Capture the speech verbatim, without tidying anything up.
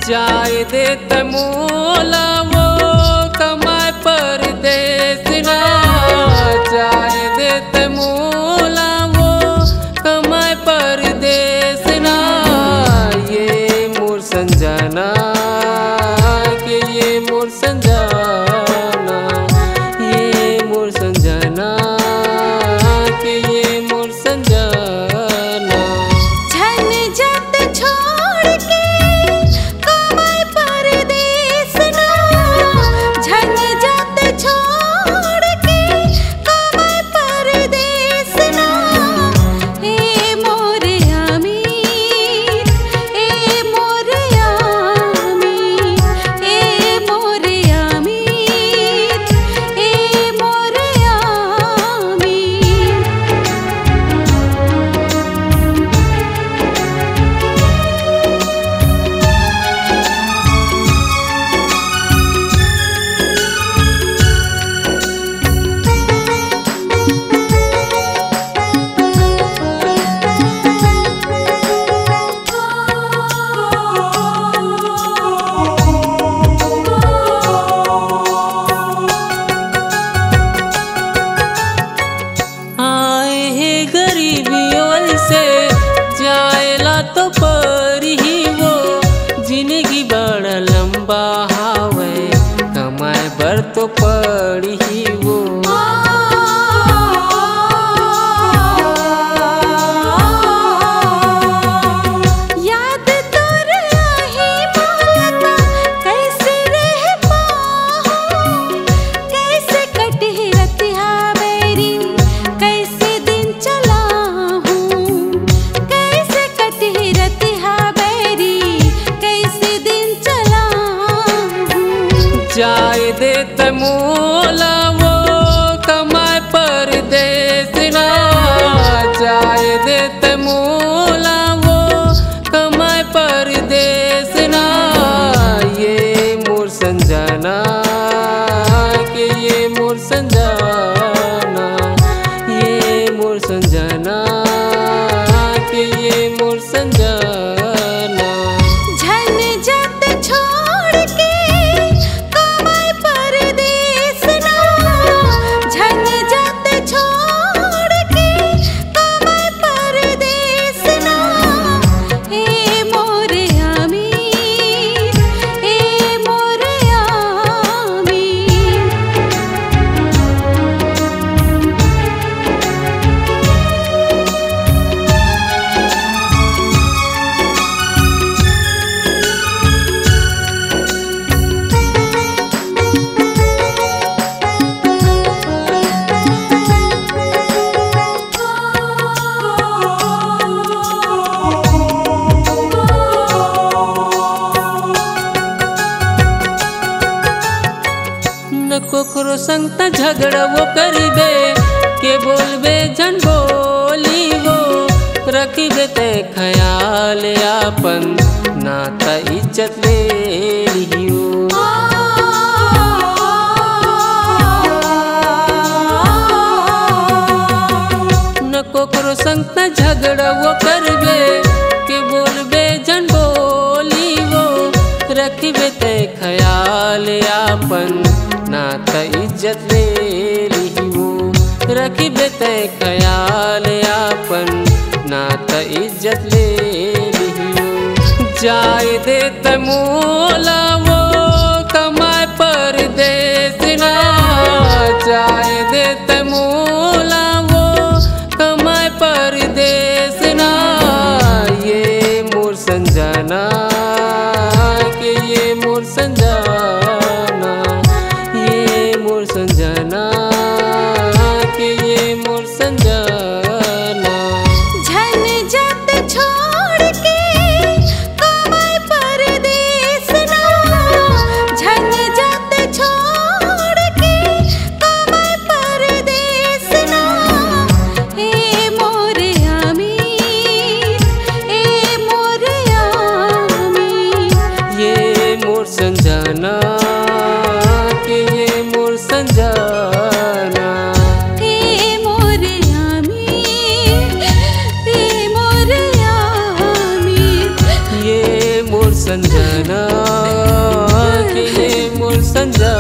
जाय देत मोला वो कमाय परदेस ना, जाय देत मोला वो कमाय परदेस ना। ये मोर संजना, के ये मोर संजना, ये मोर संजना, के ये मोर संजना। झन जत छोड़ के कमाय परदेस ना, झन जत छोड़ के कमाय परदेस ना। ए मोर अमित, ए मोर अमित, ए मोर अमित, ए मोर अमित। आए हे गरीबी ओल से, जाए ला तो परही वो। जिंदगी बड़ा लंबा हावय, कमाए बर तो पड़ही वो। याद तोर आही मोला, कैसे रह पाहूं, कैसे कटही रतिहा बैरी, कैसे दिन चलाहूं, कैसे कटही रतिहा बैरी, कैसे दिन चलाहूं। जाय देत मोला वो कमाय परदेस ना, जाय देत मोला वो कमाय परदेस ना। ये मोर संजना, के ये मोर संजना, ये मोर संजना, के ये मोर संजना। झन जत छोड़ के कमाय परदेस ना, झन जत छोड़ के कमाय परदेस ना। ए मोर अमित, ए मोर अमित। न कोकरो संग त झगड़ा वो करिबे, के बोलबे झन बोली वो, रखिबे ते ख्याल आपन, ना त इज्जत ले लिहियो। न कोकरो संग त झगड़ा वो करबे, के बोलबे झन बोली वो, रखबे ते ख्याल आपन, ना त इज्जत ले लिहियो। रखबे ते ख्याल आपन, ना त इज्जत ले लिहियो। जाय देत मोला वो कमाय परदेस ना, जाय देत मोला वो कमाय परदेस ना। ये मोर संजना, के ये मोर संजना, ये मोर संजना, के ये मोर संजना। झन जत छोड़ के कमाय परदेस ना, झन जत छोड़ के कमाय परदेस ना। ए मोर अमित, ए मोर अमित। ये मोर संजना, के ये मोर संजना। ए मोर अमित, ए मोर अमित। ये मोर संजना। ना के मोर संजा